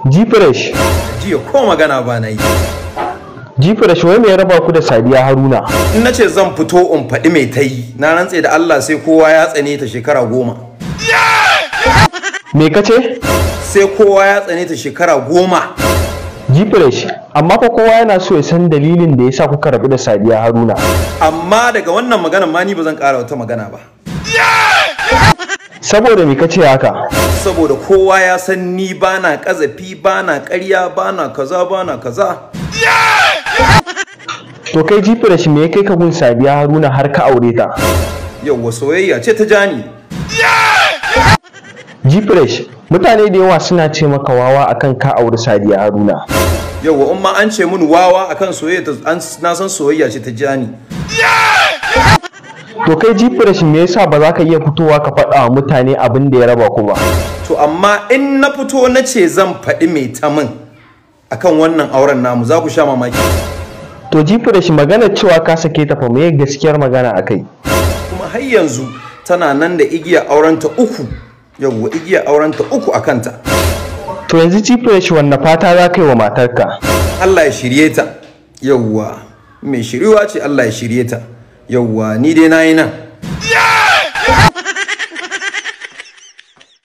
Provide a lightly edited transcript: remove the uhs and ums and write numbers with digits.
G-Fresh. Jiya ko magana ba na yi. G-Fresh, wai me ya raba ku da Sadiya Haruna? In na ce zan fito in faɗi mai ta yi, na rantse da Allah sai kowa ya tsane ta shekara 10. Me ka ce? Sai kowa ya tsane ta shekara 10. G-Fresh, amma fa kowa yana so ya san dalilin da ya sa kuka rabu da Sadiya Haruna. Amma daga wannan maganar ma ni ba zan ƙara wata magana ba. Saboda me ka ce haka? Saboda kowa ya san ni bana ƙazafi, bana ƙarya, bana kaza, bana kaza. To kai G-Fresh, me ya kai ka gun Sadiya Haruna har ka aure ta? Yauwa, soyayya ce ta jani. G-Fresh, mutane da yawa suna ce maka wawa akan ka auri Sadiya Haruna. Yauwa, in ma an ce mun wawa akan soyayya ta, na san soyayya ce ta jani. To kai G-Fresh, me yasa ba za ka iya fitowa ka faɗa wa mutane abin da ya raba ku ba? To amma in na fito na ce zan faɗi mai ta min akan wannan auren namu, za ku sha mamaki. To G-Fresh, magana cewa ka sake ta fa, meye gaskiyar magana akai? Kuma har yanzu tana nan da igiyar aurenta 3. Yauwa, igiyar aurenta 3 a kanta. To yanzu G-Fresh, wanne fata za ka yi wa matarka? Allah ya shirye ta. Yauwa, mai shiriwa ce, Allah ya shirye ta. Yauwa, ni dai na yi nan.